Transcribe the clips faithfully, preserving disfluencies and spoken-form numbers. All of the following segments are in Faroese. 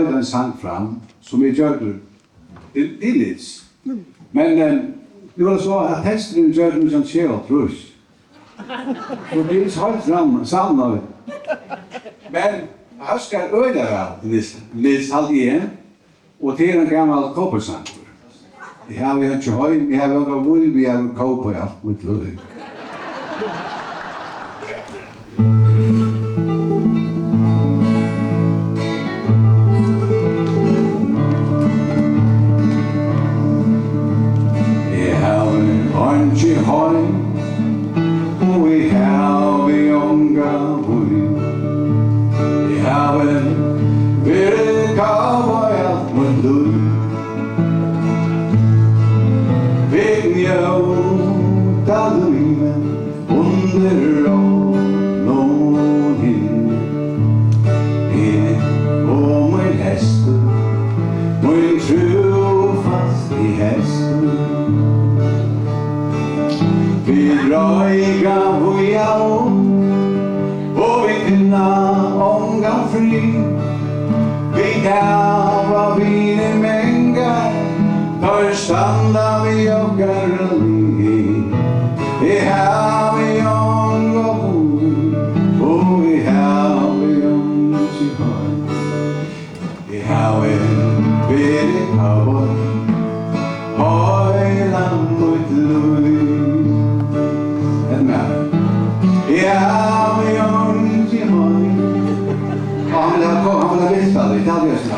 ein sang fram, sum eg gjørdi til, til Niels. Men, eh, nú er tað so, at teksturin er gjørdur nítjan hundrað og sjeyoghálvtrýss. So tað er ikki heilt fram-, samnað. Men hóskar øgiliga væl, Niels, Niels, haldi eg. Og tað er ein gamal kópavogssangur. Eg havi einki heim, eg havi ongan vín, eg havi kópað í alt mítt lív. Eg havi einki heim, og eg havi onga vín. Eg havi verið kópavog alt mítt lív. Vit njóta lívið undir opnum himli. Eg og mín hestur, mín trúfasti hestur. Vit reiða víða um, og vit finna ongan frið. Vit hava vinir mangar, teir standa við okkara lið. Eg havi onga vín, og eg havi einki heim. Eg havi verið kópavog heila mítt lív. Hetta er meg. Eg havi einki heim. Hann vil hava, hann vil hava viðtal, eg kann lesa.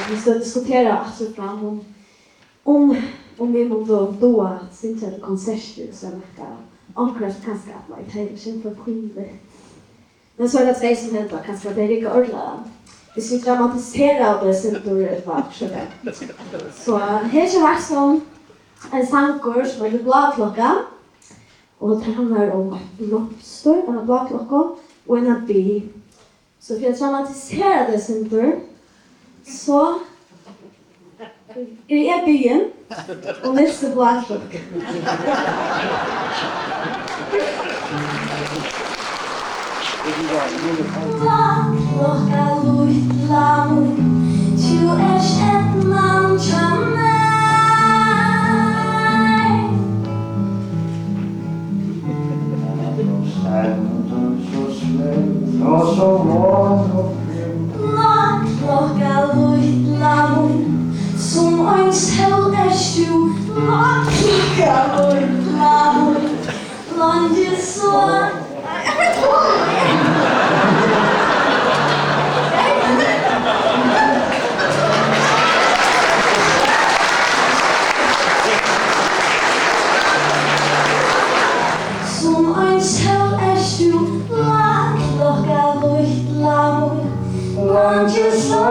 Vit skal diskutera aftur og fram um, um, um vit mundu duga at syngja til konsertir og so nakað. Onkursvegna kanska at, like, tað er ikki for pínligt. Men so er tað tvey sum henda, kanska tey rigga ordiliga væl. Viss vit dramatisera tað eitt sindur, ella hvat, so tað. So, her kemur eisini ein sangur sum eitur Bláklokka, og tað handlar um eitt blomstur, eina bláklokku, og eina bi. So fyri at dramatisera tað eitt sindur, so eg eri biðin, og Niels er bláklokka. Bláklokka lítla mín, tú ert eydnan hjá mær. Bláklokka lítla mín, sum ein sól ert tú. Bláklokka lítla mín, leingi so. Sum ein sól ert tú, bláklokka lítla mín, leingi so.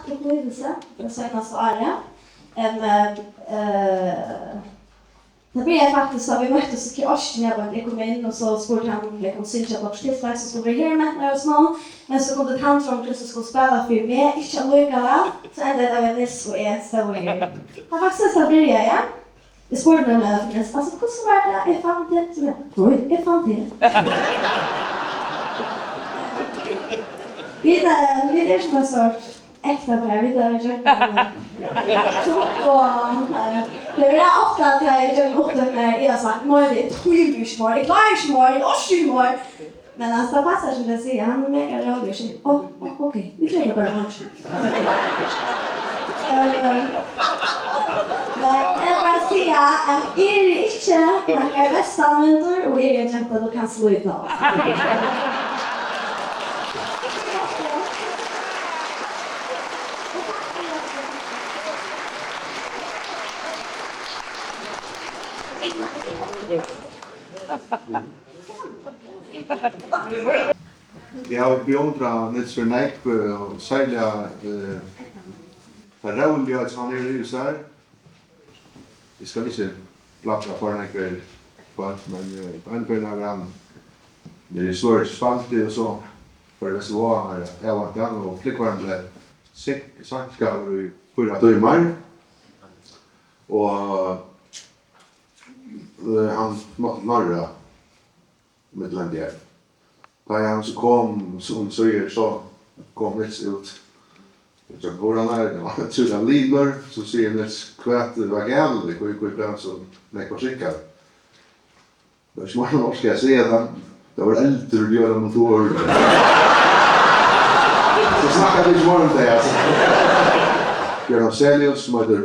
Upplivelse, det senaste året. En, eh, eh, det ble jeg faktisk, da vi møttes i kiosken, jeg var, jeg kom inn, og så spurte han om jeg kunne synge på tiltak, så skulle vi her med, og sånn. Men så kom det et handtromkle som skulle spille for meg, ikke allikevel. Så endte det med Nils og jeg, så var det. Det var faktisk det, det ble jeg, ja. Eg spurdi nemliga, altso, hvussu var tað, eg fann teg? So eg, oj, eg fann teg. Vit, eh, vit eru sum ein sort ekta par, vit hava gjørt tað, eh, tutt og, eh, tað er ofta at eg gjørt upptøkur, eg havi sagt, nei, eg tími ikki meir, eg klári ikki meir, eg orki ikki meir. Men altso, tað passar sum tey siga, hann er mega róligur, sigur, "Ó, ó, ok, vit gera bara einki." Eh, men eg vil bara siga at eg eri ikki nakar vestanvindur, og eg eri ein genta, tú kanst líta á. Eg havi beundrað Nils fyri nógv, eh, og serliga, eh, tað róliga, sum hann hevur yvir sær. Eg skal ikki blanda for nógv her, men, eh, ein ferð var hann niðri í Svøríki spældi, og so fór eg vesturá, har eg vant hann, og flúgvarin bleiv sink-, seinkaður í fýra tímar, og, eh, hann mátti knorra millum her. Tá ið hann so kom, so um síðir, so kom Nils út. Og so fór hann har, hann var ótrúliga linur, so sigur Nils, hvat var galið, hví, hví bleiv hann so nógv forsinkaður? Tað var ikki meir, hann orkaði at siga tað. Tað var eldur í Bjørnum Thor. So snakka vit ikki meir um tað, altso. Bjørn Afzelius, sum eitur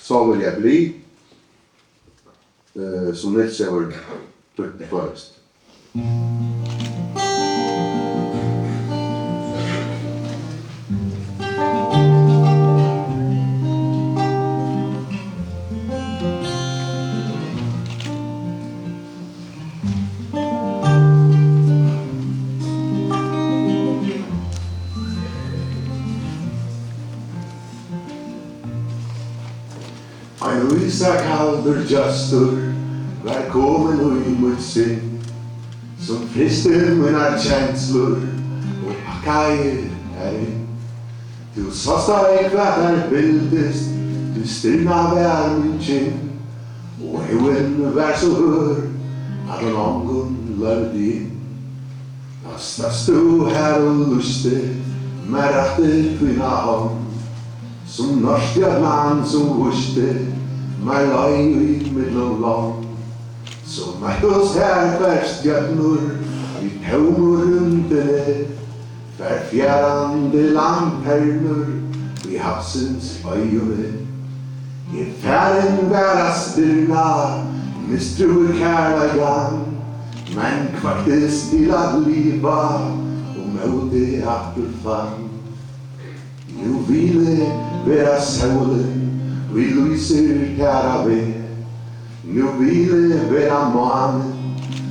Sálliga bli, eh, sum Nils hevur týtt til føroyskt. Ein ísakaldur gestur var komin í mítt sinn, sum frysti mínar kenslur og pakkaði tær inn. Tú sást ei, hvat tær bildist, tí stirðnað var mín kinn, og húðin var so hørð, at hon ongum loyvdi inn. Tá stóðst tú har og lýsti mær aftur tína hond, sum norðstjørnan, sum vísti mær leið í millum lond. So møttust har tvær stjørnur í tómu rúmdini, tvær fjarandi lambhernur í havsins oyggjum. Eg farin var at stirðna, mistrúði kærleikan, men kveiktist til at liva og mótið aftur fann. Nú vil eg vera sólin, ið lýsir tær á veg. Nú vil eg vera mánin,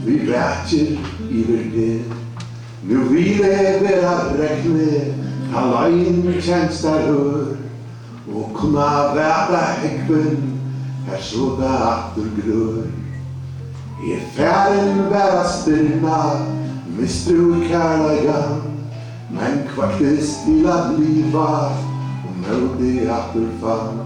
ið vakir yvir teg. Nú vil eg vera regnið, tá leiðin kennst tær hørð, og kunna vata húgvin, har so tað aftur grør. Eg farin var at stirðna, mistrúði kærleikan, men kveiktist til at liva og mótið aftur fann.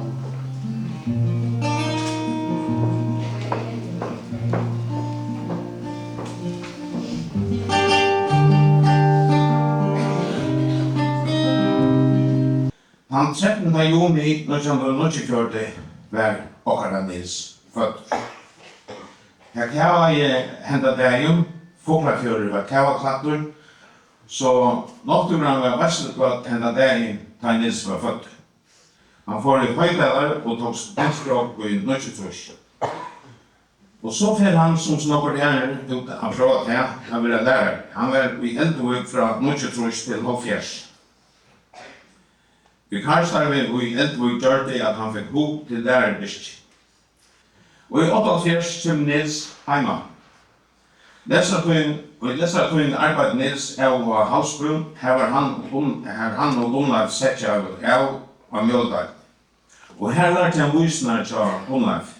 Tann trettanda juni nítjan hundrað og níggjuogfjøruti var okkara Niels føddur. Tað kavaði henda dagin, Fuglafjørður var kavaklæddur, so náttúran var veitsluglað henda dagin, tá Niels var føddur. Hann fór í Hoydalar og tók studentsprógv í níggjuogtrýss. Og so fer hann, sum so nógvur aðrir, út at próva tað at vera lærari. Hann var í Elduvík frá níggjuogtrýss til hálvfjerðs. Vikarstarvið í Elduvík gjørdi, at hann fekk hug til lærarayrkið. Og í áttaoghálvfjerðs kemur Niels heim aftur. Lestrartíðin, í lestrartíðini arbeiddi Niels av og á Havsbrún, har var hann og Gunn-, har hann og Gunnleif settu av á Mjøldeild. Og har lærdi hann vísurnar hjá Gunnleifi.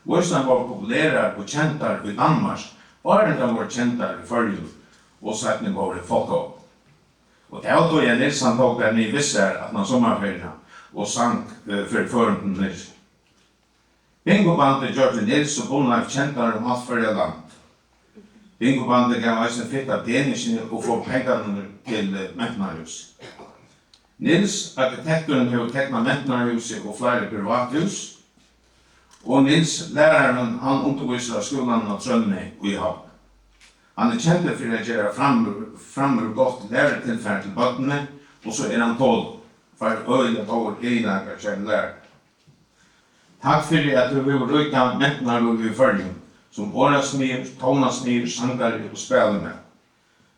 Vísurnar vóru populerar og kendar í Danmark, áðrenn tær vóru kendar í Føroyum og seinni vóru fólkaógn. Og tað var tí, at Niels, hann tók tær niður við sær aftan á summarferiuna og sang, eh, fyri føroyingum niðri. Bingobandið gjørdi Niels og Gunnleif kendar um alt Føroya land. Bingobandið gav eisini fitt av peningini og fór pengarnir til, eh, mentanarhús. Niels, arkitekturin, hevur teknað mentanarhúsið og fleiri privathús. Og Niels, lærarin, hann undirvísir á skúlanum á Trøðni í Havn. Hann er kendur fyri at gera framúr, framúr gott lærutilfar til børnini, og so er hann tolin. Fær øgiliga góðar eginleikar, kæri lærari. Takk fyri, at tú hevur ríkan mentanarlív í Føroyum, sum orðasmiður, tónasmiður, sangari og spælimaður.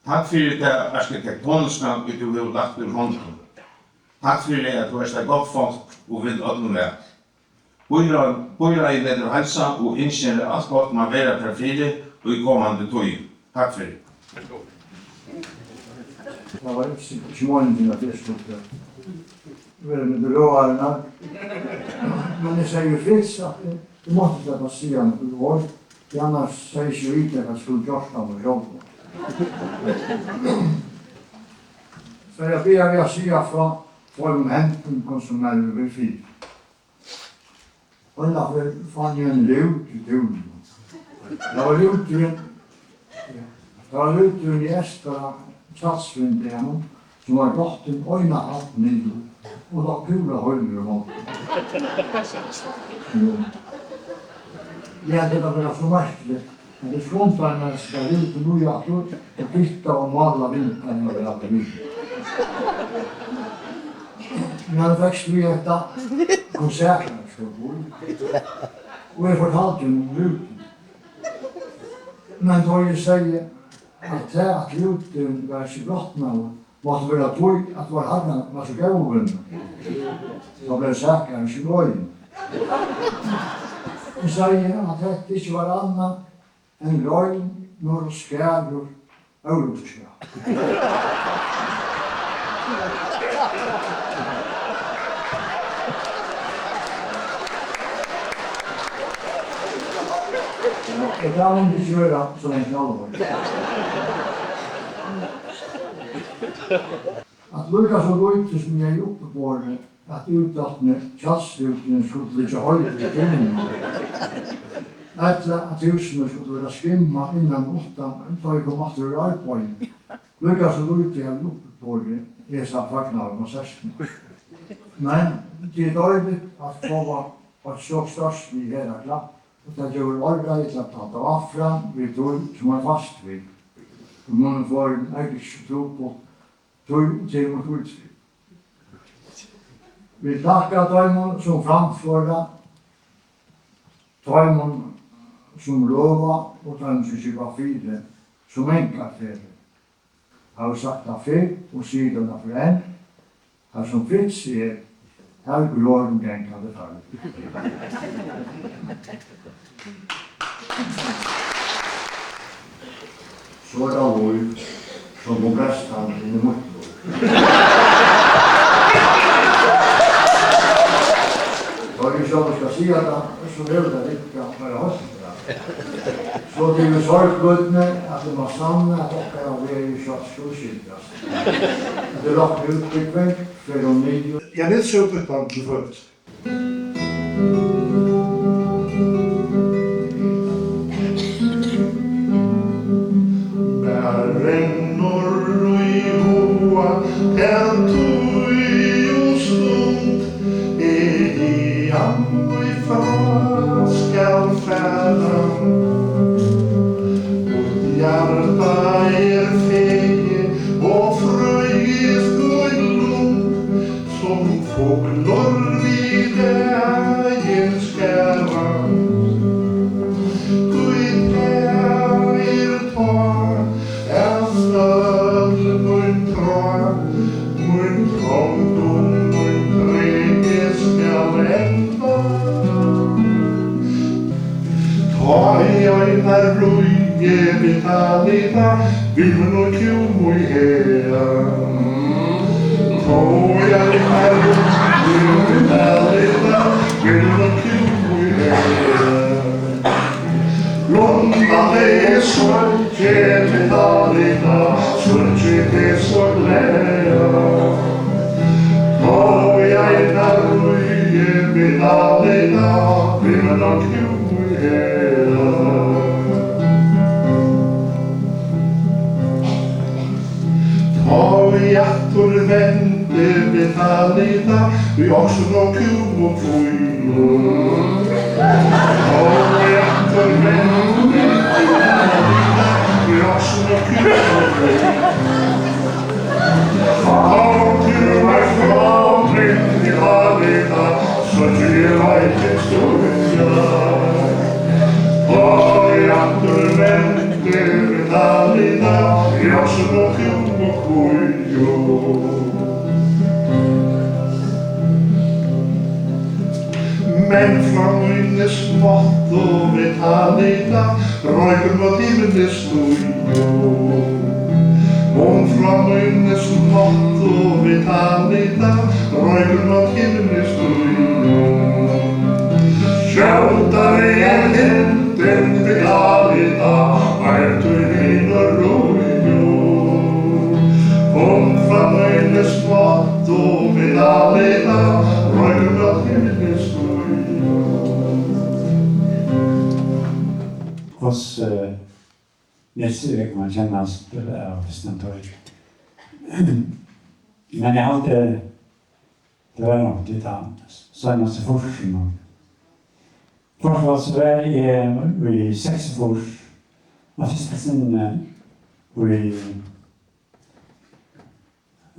Takk fyri tað arkitektoniska, ið tú hevur lagt úr hondum. Takk fyri, at tú ert eitt gott fólk og vilt øllum væl. Býráð-, býráðið letur heilsa og ynskir, at alt gott má vera tær fyri í komandi tíð. Takk fyri. Tað var ikki, ikki meiningin, at eg skuldi vera millum ráðharrarnar. Men eg segði við Fitz, at eg, eg mátti sleppa at siga nøkur orð, tí annars segði ikki vita, hvat skuldi gjørt av mær sjálvum. So eg byrjaði við at siga frá tveimum hendingum, sum mær hevur verið fyri. Einaferð fann eg ein lút í túninum. Tað var lúturin, tað var lúturin í eystra tjaldsvindeygum, sum var dottin eina hædd niður og lá púra heilur í hondini. Jú. Eg helt tað vera so merkiligt, at eg skundaði mær at seta lútin í aftur og gitta og mála vindeyguna við lútinum. Men hann fekst við hetta, kom sakar so í. Og eg fortaldi honum um lútin. Men tá eg segði, at tað, at lútin var ikki brotnaður, mátti vera tí, at várharrin var so góður við meg, tá bleiv sakarin ikki loðin. Eg segði, at hetta ikki var annað enn reinur og skarur ólukkuskapur. Og tað mundi ikki vera so langt nú. At líka so lítið sum eg hevði uppiborið, at útdotnu tjaldslútini skuldu liggja heilar í túninum, ella at húsini skuldu vera skimmað innan og uttan, tá eg kom aftur úr arbeiði. Líka so lítið hevði uppiborið hesa fagnaðarkonsertina. Men tað er deiligt at fáa eitt so stórt herðaklapp, og tað gevur áræði til at halda áfram við tí, sum ein er fastur við. Og munnu fáa ein eydnutrupult, tí tað er mítt úttrykk. Vit takka teimum, sum framføra, teimum, sum røva, og teimum, sum skipa fyri, sum mangar ferðir. Havi sagt tað fyrr og sigi tað nú aftur enn, har sum Fitz er, har er glorin gangandi farin. So er tað lív, sum kom brestan inn í mítt lív. Tá eg sjálvur skal siga tað, so hevur tað riggað bara heilt væl. So tað er við sorgblídni, at eg má sanna, at okkara vegir skjótt skulu skiljast. At eg rokni út Búgvin, fer hon niður. Ja, Niels hevur býtt hann til føt. Mær rennur í huga tað tíð og stund, eg hiðan í frá skal fara. Mítt hjarta er fegið og frøist mín lund, sum fuglur við dagin skara. Tí tað er tá, at øll mín trá, mín tongd og mín tregi skal enda. Tá ið ein er rík, Vitalita, vit mugu nú koma í hagan. Tá ið ein er, Vitalita, vit mugu nú koma í hagan. Lundan er so, Vitalita, síggi teg so glaða. Tá ið ein er, Vitalita, vit mugu nú koma í hagan. Tá ið aftur vendi Vitalita, við okkum og kúm og kvígum. Tá ið aftur vendi Vitalita, við okkum og kúm og kvígum. Kom til meg, kom til Vitalita, so eg veit ikki støðan. Tá ið aftur vendi Vitalita, við okkum og kúm og kvígum. Men frá míni smáttu Vitalita, roykur móti himni stígur. Men frá míni smáttu Vitalita, roykur móti himni stígur. Skjótari enn vindin Vitalita, ein tíð hinum rýgur. Men frá míni smáttu Vitalita, roykur móti himni stígur. Hvussu, eh, Nils Erik man kennast, eh, av fyrsta tíð. Men eg haldi, tað var nokk til tann seinastu fýrsunum. Hvørt fall so var eg í seksogfýrs, á fyrsta sinni í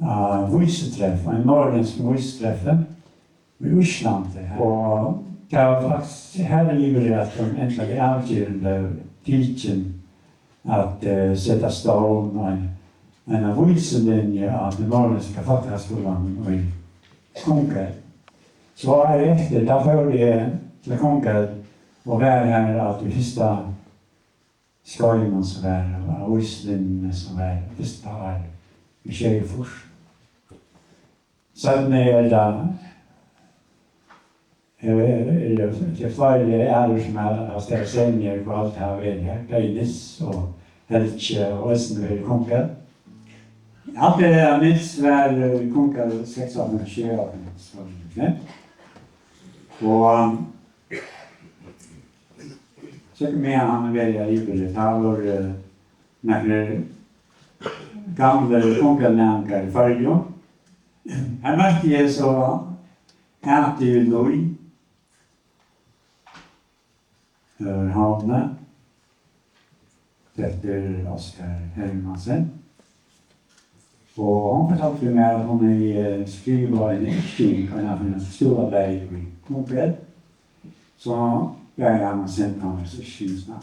á vísitreff, ein norðurlendskum vísitreff í Íslandi. Og tað var faktiskt har yvir, at tann endiliga avgerðin bleiv tikin at, eh, seta á stovn ein, eina vísilinju á tí norðurlendska fólkaskúlanum í Kongaelv. So árið eftir, tá fór eg til Kongaelv og var har á tí fyrsta skeiðinum, sum var á vísilinjuni, sum var fyrsta ár í sjeyogfýrs. Seinni er tað, er, er, er tað fleiri aðrir, sum hava, hava staðið seinni í kvøld, hava verið har. Bæði Nils og Helgi og eisini verið í Kongaelv. Alt er, at Nils var, eh, í Kongaelv seks og hálvfems, sjey og hálvfems, var tað ikki? Og, um, So meðan hann er verið har yviri, tá vóru, eh, nakrir gamlir Kongaelvnæmingar í Føroyum. Har møtti eg so Æti í Líð, eh, Havni, eftir Oskar Hermansen. Og hon fortaldi mær, at hon hevði, eh, skrivað eina yrking, eina fyri skúlablaðið í Kongaelv, so bað eg hana senda mær hesa yrkingina.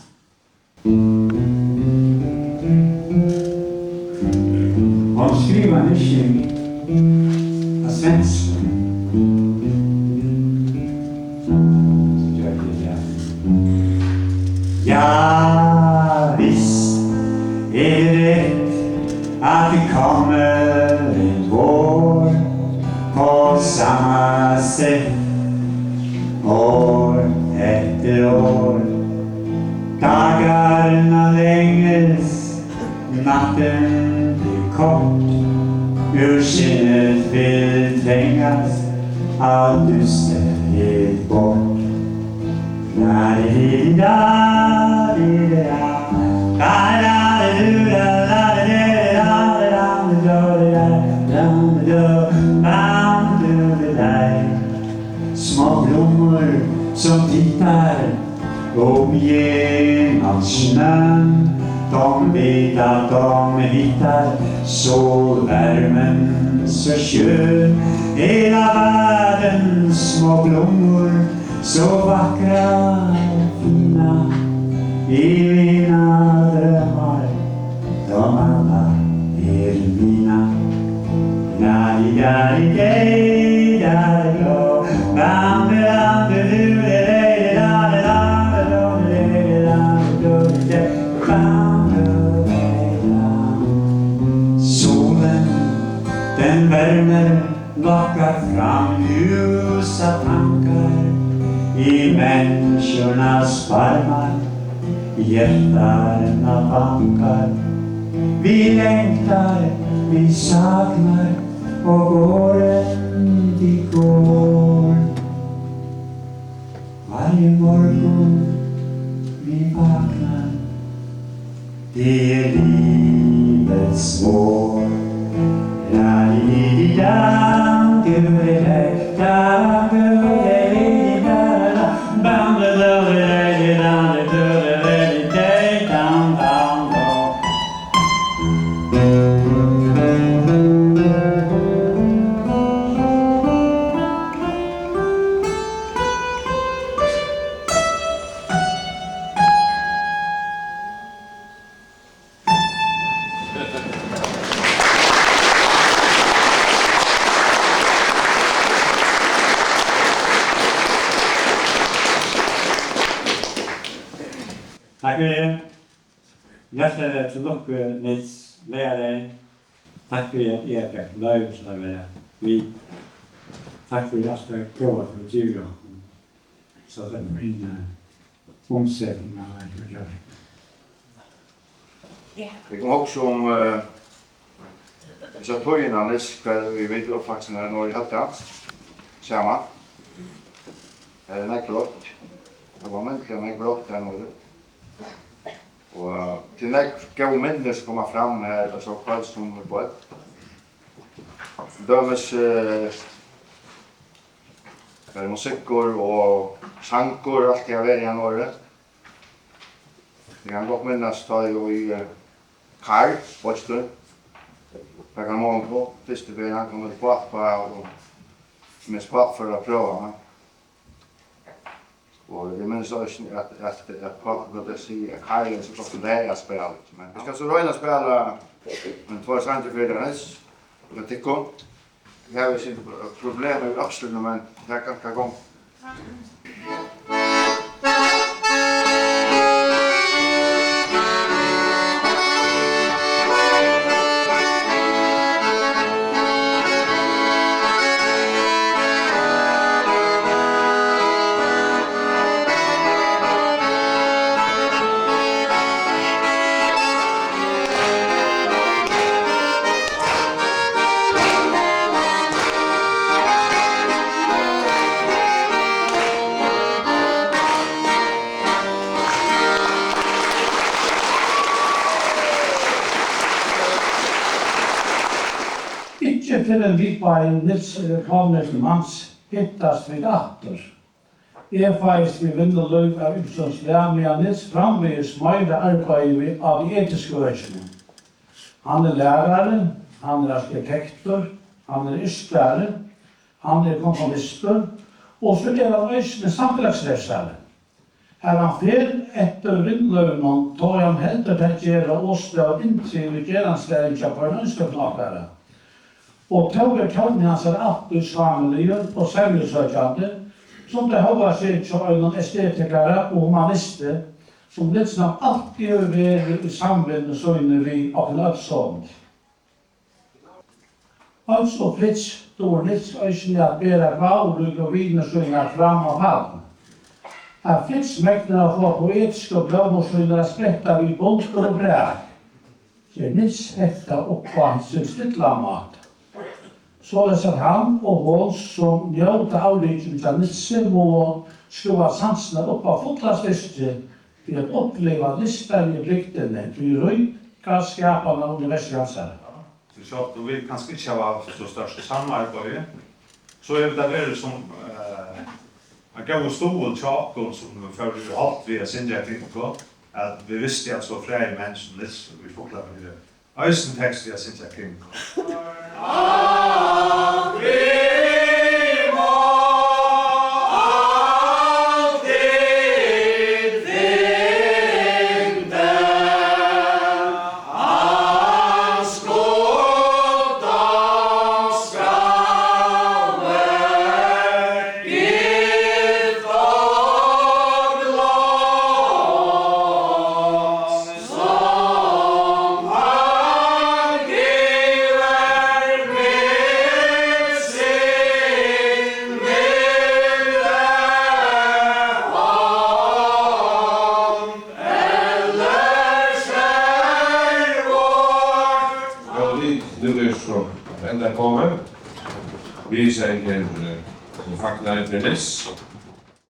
Hon skrivaði eina yrking á svenskum. So gjørdi eg tað. Ja, visst er det rätt att det kommer en vår på samma sätt år efter år. Dagarna länges, natten blir kort. Ur sinnet vill trängas all dysterhet bort. Små blommor som tittar upp genom snön. De vet att de hittar solvärmen så skön. Hela världens små blommor så vackra och fina. I mina drömmar, de alla är mina. Vermir lokkar fram ljósar tankar í menniskjunnar barmar, hjartarnar bankar við langtar, við saknar og orðum við gul. Hvørjum morgun vit vakna, tað er lívets orð. Takk fyri. Hjartaliga til lukku, Niels, leygardagin. Takk fyri, at eg fekk loyvi til at vera við. Takk fyri alt tað góða, tú gevur okkum. So tað er ein, eh, umseting av ein, ja. Ja. Vit kunnu hugsa um, eh, hesa tíðina, Niels, hvar vit eru uppvaksin her norður í Høvdal, saman. Her er nógv grátt. Tað var menniliga nógv grátt her norður. Og, eh, tað eru nógv góð minni sum koma fram her, so kvøld sum í kvøld. Til dømis, eh, har er musikkur og sangur, alt tað har verið her norður. Eg kann gott minnast, tá eg og, eh, Karl, veitst tú, Karl Mongo, fyrstu ferð hann kom til pápa og, men pápa for at prøva, ha. Og eg minnist eisini, at, at, at pápi plagdi at siga, at Karl er so gott læri at spæla, men eg skal so royna at spæla ein tveir sangir fyri tær, Niels, við tykkum. Eg havi eitt sindur problem við økslini, men tað kann ganga. Ikki fyrr enn vit báðir Niels eru komnir til mans, hittast vit aftur. Eg fæist við vinnulív av ymsum slag, meðan Niels framvegis meira arbeiðir við, á tí etisku økinum. Hann er lærari, hann er arkitektur, hann er yrkjari, hann er komponistur, og so er hann eisini samfelagsrevsari. Har hann fer eftir vinnulívinum, tá ið hann heldur tað gera og slær inntriv í gerandisdagin hjá hvørjum einstakum okkara. Og tó er tónin hansara altíð sámiligur og semjusøkjandi, sum tað hóast er hjá einum estetikara og humanisti, sum Niels nokk altíð hevur verið í samvinnu síni við okkum øll somul. Eins og Fritz dugir Niels eisini at bera gávuríku vinir sínar fram á pall. At Fritz megnir at fáa poetisku blómur sínar at spretta við buldur og brak, ger Niels hetta upp á sín stilla máta, soleiðis at hann og hon, sum njóta avrikinum hjá Nielsi, mugu skrúva sansirnar upp á fulla styrki fyri at uppliva listarligu bygdina í ríka skapanaruniversi hansara. Tí sjálvt um vit kanska ikki hava havt so stórt samarbeiði, so hevur tað verið sum, eh, ein góður stuðul hjá okkum, sum fóru í holt við at syngja kring okkum, at vit vistu, at so frægir menn sum Niels í Fuglafirði eisini fekst við at syngja kring okkum. Nú er so at enda komið. Við sær her, eh, sum fagnaði fyri Nis.